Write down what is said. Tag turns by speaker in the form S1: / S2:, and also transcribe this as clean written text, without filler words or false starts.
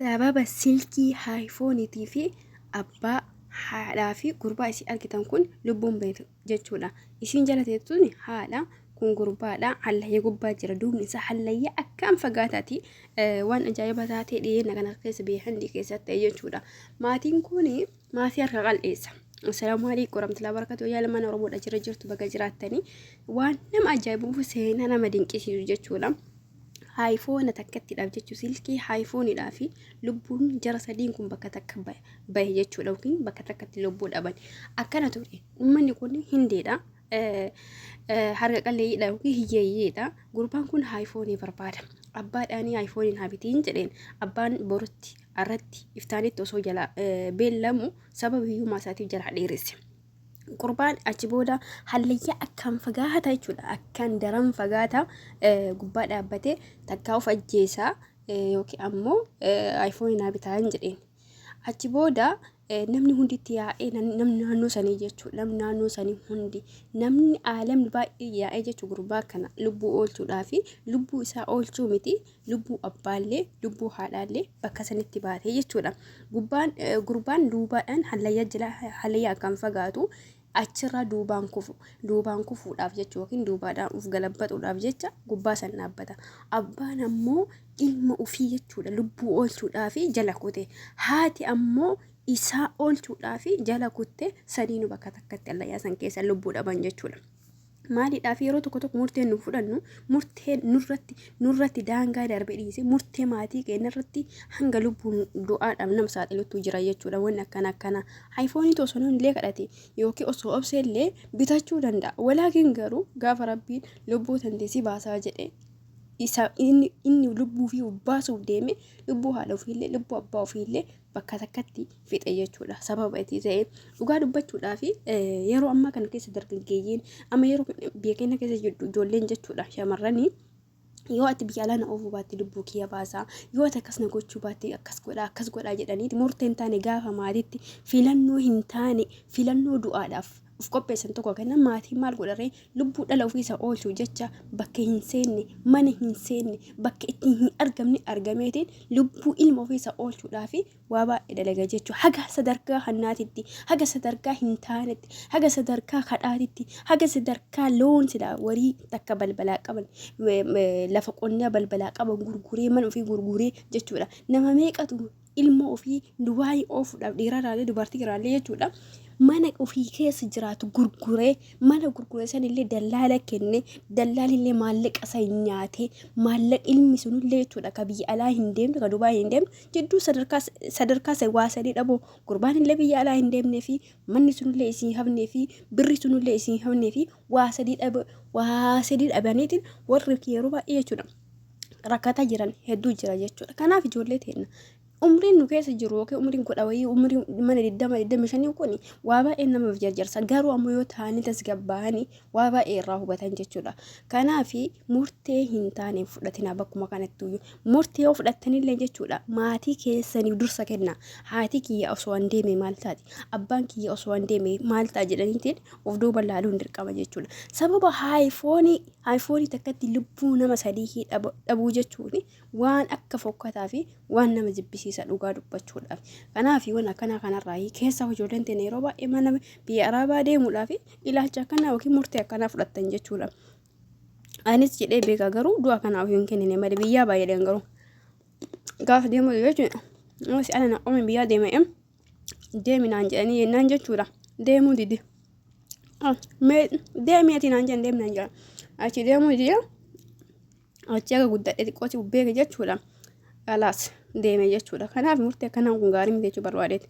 S1: Sababa silkii haayifooniitii fi abbaa, haadhaa fi gurbaa isin argitan kun lubbuun bahe jechuudha. Isiin jala teettu tuni haadha, kun gurbaadha. Hallayya gubbaa jira. Duubni isaa hallayya akkaan fagaataati. Waan ajaa'iba taatee dhiyeenya kana keessa biyya Hindii keessatti ta'e jechuudha. Maatiin kun maatii harka qal'eessa. Assalaamu alaikum warahmatullahi wabarakatuh. Yaa ilmaan Oromoodha jira jirtu baga jiraattanii. Waan nama ajaa'ibu seenaa nama dinqisiisu jechuudha. Haayifoona takkattidhaaf jechuu silkii haayifoonidhaa fi lubbuun jara sadiin kun bakka takka bahe jechuudha yookiin bakka takkatti lubbuu dhaban. Akkana ture. Uummanni kun hindeedha. Harka qalleeyyiidha yookiin hiyyeeyyiidha. Gurbaan kun haayifoonii barbaada. Abbaadhaanii haayifooniin haa bitiin jedheen. Abbaan borutti, arratti, iftaanitti osoo jala beellamu sababa hiyyummaa isaatiif jalaa dheeresse. Qurbaan achi booda hallayyaa akkaan fagaata jechuudha. Akkaan daran fagaata gubbaa dhaabbatee takkaa of ajjeesaa yookiin ammoo iPhone naa bitaa hin jedheen. Achi booda namni hundi itti yaa'ee namni naannoo sanii jechuudha. Namni naannoo sanii hundi namni aalamni baay'ee yaa'ee jechuudha gurbaa kana lubbuu oolchuudhaa fi lubbuu isaa oolchuu miti lubbuu abbaallee lubbuu haadhaallee bakka sanitti baatee jechuudha. Gubbaan gurbaan duubaadhaan hallayyaa jala hallayyaa akkaan fagaatu achirraa duubaan kufu duubaan kufuudhaaf jecha yookiin duubaadhaan uf galabbaxuudhaaf jecha gubbaa san dhaabbata. Abbaan ammoo ilma ufii jechuudha lubbuu oolchuudhaaf jala kute. Haati ammoo isaa oolchuudhaaf jala kutte sadiinu bakka takkatti hallayyaa san keessa lubbuu dhaban jechuudha. Maaliidhaaf yeroo tokko tokko murteen nu fudhannu murtee nurratti nurratti daangaa darbe dhiise murtee maatii keenya irratti hanga lubbuun du'aadhaaf nama saaxilutu jira jechuudha wanni akkana akkana. Ayifooniitu osoo namni illee kadhate yookiin osoo obsee illee bitachuu danda'a. Walaakin garuu gaafa rabbiin lubbuu tantee si baasaa jedhe isa inni inni lubbuu fi baasuuf deeme lubbuu haadha ofiillee lubbuu abbaa ofiillee bakka takkatti fixe jechuudha. Sababa itti ta'e dhugaa dubbachuudhaaf yeroo ammaa kana keessa dargaggeeyyiin amma yeroo biyya keenya keessa jirtu ijoolleen jechuudha shamarranii yoo ati biyya alaa na oofuu baatte lubbuu kiyya baasaa yoo ati akkas na gochuu baatte akkas godhaa akkas godhaa jedhaniiti murtee hin taane gaafa maatiitti filannoo hin taane filannoo du'aadhaaf of qopheessan tokko kennan maatiin maal godharee lubbuu dhala ofii isa oolchuuf jecha bakka hin seenne mana hin seenne bakka ittiin hin argamne argameetiin lubbuu ilma ofii isa oolchuudhaaf waa baay'ee dalaga jechuudha. Haga sadarkaa hannaatitti, haga sadarkaa hin taanetti, haga sadarkaa kadhaatitti, haga sadarkaa loon silaa warii takka balbalaa qaban lafa qonnaa balbalaa qaban gurguree mana ofii gurguree jechuudha. Nama meeqatu ilmoo ofii Dubaayii oofuudhaaf dhiirarraallee dubartiirraallee jechuudha. Mana ofii keessa jiraatu gurguree mana gurgure sanillee dallaala kenne dallaalillee maallaqa isa hin nyaatee maallaqa ilmi sunillee jechuudha ka biyya alaa hin deemne ka Dubaayii hin deemne jidduu sadarkaa sadarkaa waa sadii dhaboo gurbaan illee biyya alaa hin deemnee fi manni sunillee isii hafnee fi birri sunillee isii hafnee fi waa sadii dhab waa sadii dhabaniitiin warri yeroo baay'ee jechuudha rakkataa jiran hedduu jira jechuudha. Kanaaf ijoollee teenna umriin nu keessa jiru yookiin umriin kudha wayii umriin mana 20 25 kun waa baay'ee namaaf jarjarsa garuu ammoo yoo ta'anii tasgabbaa'anii waa baay'ee irraa hubatan jechuudha. Kanaaf murtee hin taane fudhatinaa bakkuma kanattuyyuu murtee yoo fudhattanillee jechuudha maatii keessaniif dursa kenna haati kiyya osoo an deeme maal taati abbaan kiyya osoo an deeme maal ta'a jedhaniitiin of duuba laaluun dirqama jechuudha. Sababa haayifoonii haayifoonii takkatti lubbuu nama sadii dhabuu jechuun waan akka fokkataa fi waan nama jibbisiisa dhugaa dubbachuudhaaf. Kanaaf waan akkanaa kanarraa keessa ijoolleen teenya yeroo baay'ee mana biyya arabaa deemuudhaaf ilaalcha akkanaa yookiin murtee akkanaa fudhattan jechuudha. Anis jedhee beeka garuu du'a kanaaf hin kennine malee biyyaa baay'eedhaan garuu gaafa deemu jechuudha. Si ana na qomi biyyaa deeme deemi naan jedhanii jennaan jechuudha. Deemuu dide. Mee deemi ati naan jedhan deemi naan jedhan. Achi deemuu dide. Achi aga guddadhe xiqqoo si beeke jechuudha. Alaas deeme jechuudha. Kanaaf murtee akkanaa kun gaarii miti jechuu barbaadeeti.